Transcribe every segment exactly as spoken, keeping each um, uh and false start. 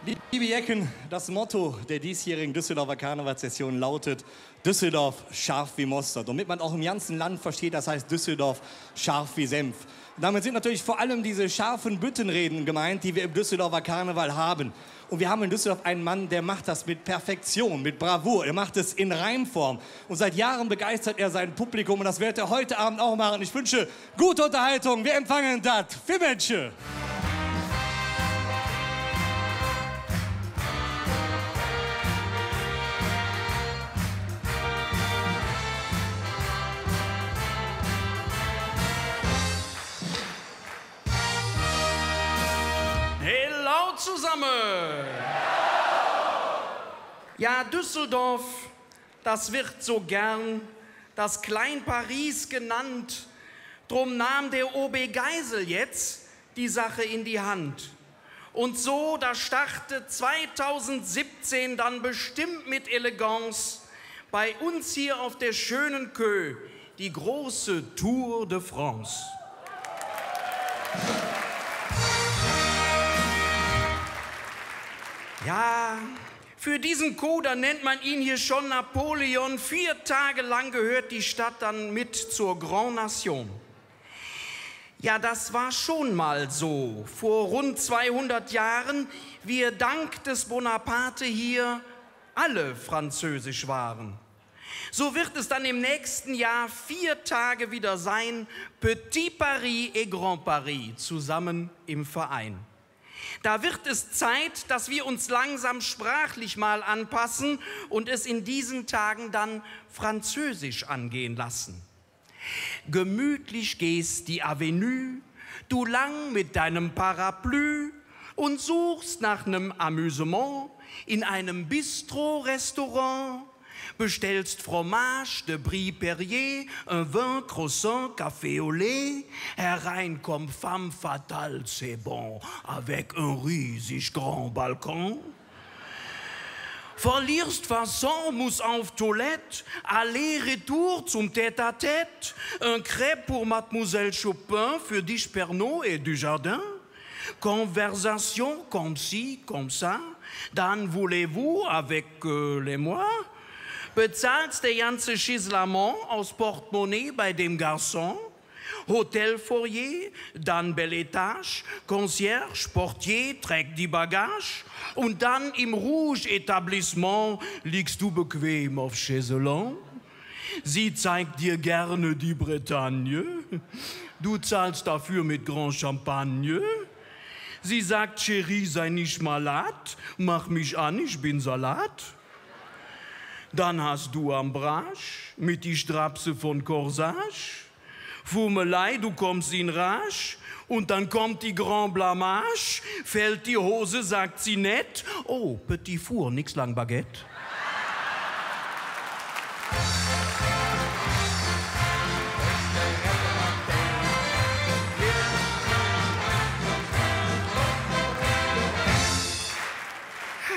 Liebe Jecken, das Motto der diesjährigen Düsseldorfer Karnevalssession lautet: Düsseldorf scharf wie Mostert. Damit man auch im ganzen Land versteht, das heißt Düsseldorf scharf wie Senf. Und damit sind natürlich vor allem diese scharfen Büttenreden gemeint, die wir im Düsseldorfer Karneval haben. Und wir haben in Düsseldorf einen Mann, der macht das mit Perfektion, mit Bravour. Er macht es in Reimform. Und seit Jahren begeistert er sein Publikum. Und das wird er heute Abend auch machen. Ich wünsche gute Unterhaltung. Wir empfangen dat Fimmelche. Hello zusammen! Ja, Düsseldorf, das wird so gern das Klein-Paris genannt. Drum nahm der O B Geisel jetzt die Sache in die Hand. Und so, da startet zweitausendsiebzehn dann bestimmt mit Eleganz bei uns hier auf der schönen Köh die große Tour de France. Ja, für diesen Coup, da nennt man ihn hier schon Napoleon. Vier Tage lang gehört die Stadt dann mit zur Grand Nation. Ja, das war schon mal so. Vor rund zweihundert Jahren, wie dank des Bonaparte hier alle französisch waren. So wird es dann im nächsten Jahr vier Tage wieder sein, Petit Paris et Grand Paris, zusammen im Verein. Da wird es Zeit, dass wir uns langsam sprachlich mal anpassen und es in diesen Tagen dann französisch angehen lassen. Gemütlich gehst die Avenue du lang mit deinem Parapluie und suchst nach nem Amüsement in einem Bistro-Restaurant, bestellst Fromage de Brie Perrier, un Vin, Croissant, Café au lait, herein kommt Femme fatale, c'est bon, avec un riesig grand Balkon. Verlierst Fassung, muss auf Toilette, Aller-Retour zum Tête-à-Tête, un crêpe pour Mademoiselle Chopin, für dich Pernod et Dujardin. Conversation comme ci, comme ça, dann voulez-vous avec, euh, les moi? Bezahlst der ganze Schislamon aus Portemonnaie bei dem Garçon. Hotelfoyer, dann Bel Etage, Concierge, Portier, trägt die Bagage und dann im Rouge-Etablissement liegst du bequem auf Chaiselongue. Sie zeigt dir gerne die Bretagne. Du zahlst dafür mit Grand Champagne. Sie sagt: Chérie, sei nicht malad, mach mich an, ich bin Salat. Dann hast du Ambrage mit die Strapse von Corsage. Fummelei, du kommst in Rage und dann kommt die Grand Blamage, fällt die Hose, sagt sie nett: Oh, Petit Four, nix lang Baguette.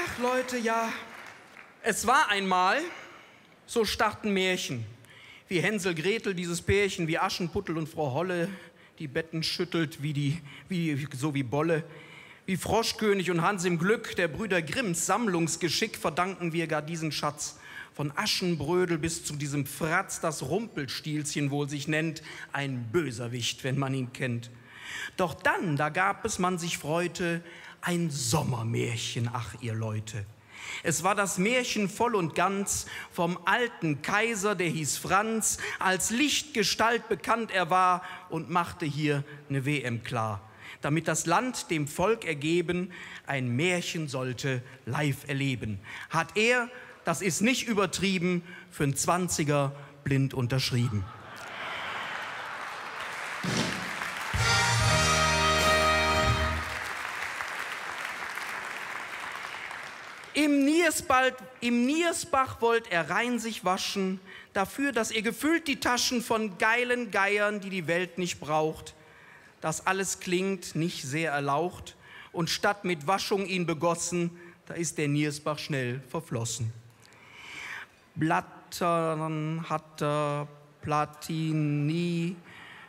Ach, Leute, ja. Es war einmal, so starten Märchen, wie Hänsel Gretel, dieses Pärchen, wie Aschenputtel und Frau Holle, die Betten schüttelt, wie die, wie, so wie Bolle, wie Froschkönig und Hans im Glück. Der Brüder Grimms Sammlungsgeschick verdanken wir gar diesen Schatz. Von Aschenbrödel bis zu diesem Fratz, das Rumpelstilzchen wohl sich nennt, ein Böserwicht, wenn man ihn kennt. Doch dann, da gab es, man sich freute, ein Sommermärchen, ach, ihr Leute. Es war das Märchen voll und ganz vom alten Kaiser, der hieß Franz, als Lichtgestalt bekannt er war und machte hier ne W M klar. Damit das Land dem Volk ergeben, ein Märchen sollte live erleben. Hat er, das ist nicht übertrieben, für 'n Zwanziger blind unterschrieben. Im Niersbald-, im Niersbach wollt er rein sich waschen, dafür, dass er gefüllt die Taschen von geilen Geiern, die die Welt nicht braucht. Das alles klingt nicht sehr erlaucht, und statt mit Waschung ihn begossen, da ist der Niersbach schnell verflossen. Blattern hat er, Platini.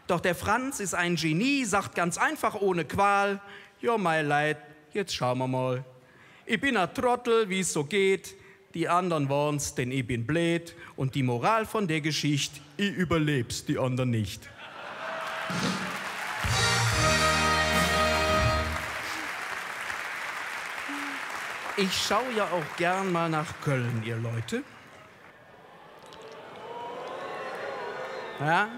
Doch der Franz ist ein Genie, sagt ganz einfach ohne Qual: „Jo, mei Leit, jetzt schaue mer mol.“ Ich bin ene Trottel, wie et su geiht. Die andern wohnts, denn ich bin bleed. Un die Moral vun der Geschicht: Ich üvverlevs, die andern nit. Ich schau ja auch gern mal nach Köln, ihr Leute. Ja?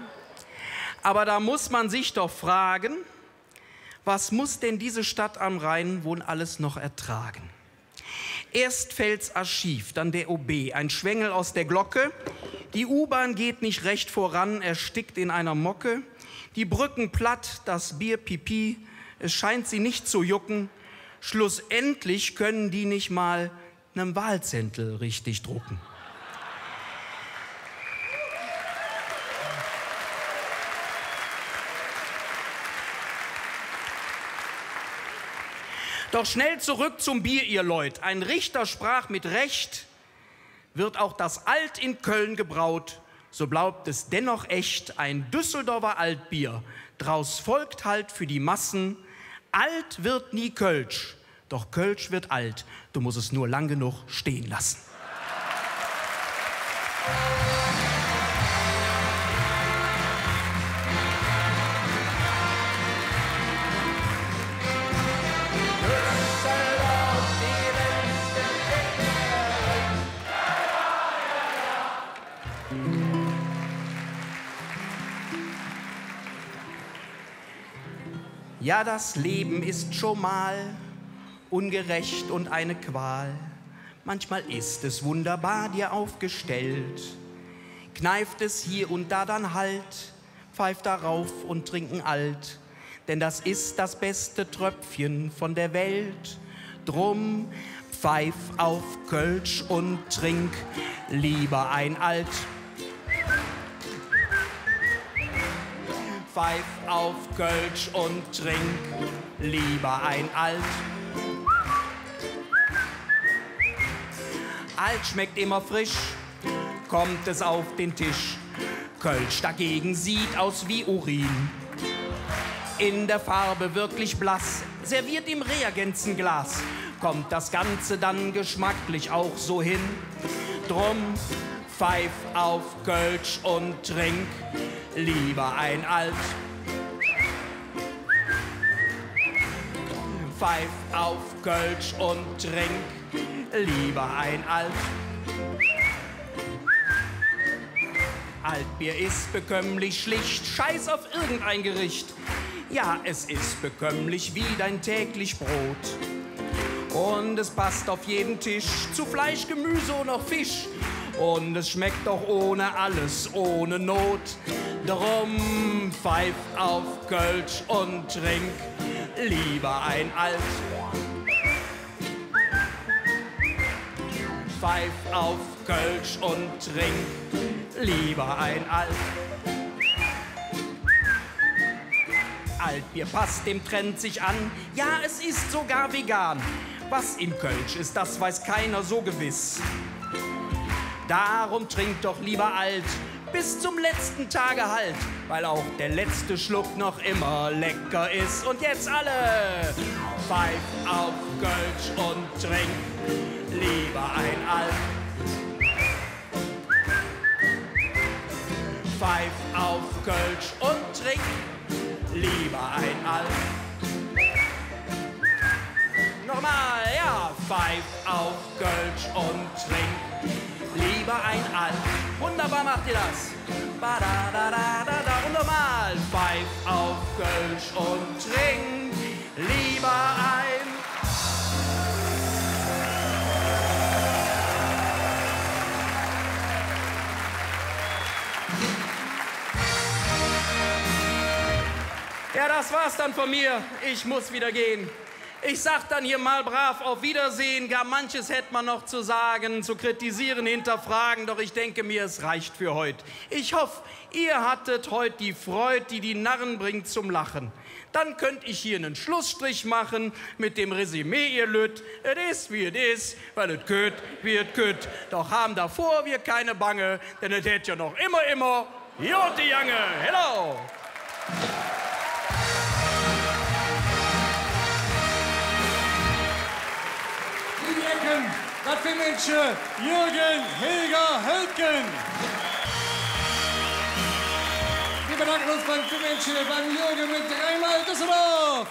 Aber da muss man sich doch fragen, was muss denn diese Stadt am Rhein wohl alles noch ertragen? Erst fällt's Archiv, dann der O B, ein Schwengel aus der Glocke. Die U-Bahn geht nicht recht voran, erstickt in einer Mocke. Die Brücken platt, das Bier pipi, es scheint sie nicht zu jucken. Schlussendlich können die nicht mal 'nen Wahlzettel richtig drucken. Doch schnell zurück zum Bier, ihr Leut. Ein Richter sprach mit Recht: Wird auch das Alt in Köln gebraut, so bleibt es dennoch echt, ein Düsseldorfer Altbier. Draus folgt halt für die Massen: Alt wird nie Kölsch, doch Kölsch wird alt, du musst es nur lang genug stehen lassen. Ja, das Leben ist schon mal ungerecht und eine Qual. Manchmal ist es wunderbar dir aufgestellt. Kneift es hier und da dann halt, pfeif darauf und trink en Alt. Denn das ist das beste Tröpfchen von der Welt. Drum pfeif auf Kölsch und trink lieber ein Alt. Pfeif auf Kölsch und trink lieber ein Alt. Alt schmeckt immer frisch, kommt es auf den Tisch. Kölsch dagegen sieht aus wie Urin. In der Farbe wirklich blass, serviert im Reagenzenglas, kommt das Ganze dann geschmacklich auch so hin. Drum pfeif auf Kölsch und trink lieber ein Alt. Pfeif auf Kölsch und trink lieber ein Alt. Altbier ist bekömmlich schlicht, scheiß auf irgendein Gericht. Ja, es ist bekömmlich wie dein täglich Brot. Und es passt auf jeden Tisch, zu Fleisch, Gemüse und auch Fisch. Und es schmeckt auch ohne alles, ohne Not. Drum pfeif auf Kölsch und trink lieber ein Alt. Pfeif auf Kölsch und trink lieber ein Alt. Altbier passt dem Trend sich an, ja, es ist sogar vegan. Was in Kölsch ist, das weiß keiner so gewiss. Darum trink doch lieber Alt, bis zum letzten Tage halt, weil auch der letzte Schluck noch immer lecker ist. Und jetzt alle: Pfeif auf Kölsch und trink lieber ein Alt. Pfeif auf Kölsch und trink lieber ein Alt. Nochmal, ja, pfeif auf Kölsch und trink lieber ein Alt. Wunderbar macht ihr das. Ba, da, da, da, da, da. Und nochmal, pfeif auf Kölsch und trink lieber ein. Ja, das war's dann von mir. Ich muss wieder gehen. Ich sag dann hier mal brav auf Wiedersehen. Gar manches hätt man noch zu sagen, zu kritisieren, hinterfragen. Doch ich denke mir, es reicht für heut. Ich hoff, ihr hattet heut die Freud, die die Narren bringt zum Lachen. Dann könnt ich hier 'nen Schlussstrich machen mit dem Resümee, ihr Lütt. Et is, wie et is, weil et kütt, wie et kütt. Doch ham dervor wir keine Bange, denn et hät jo noch immer, immer god gegange. Hello! Ecken, dat Fimmelche, Jürgen Helga Höltgen. Wir bedanken uns beim Fimmelche, beim Jürgen mit dreimal Düsseldorf.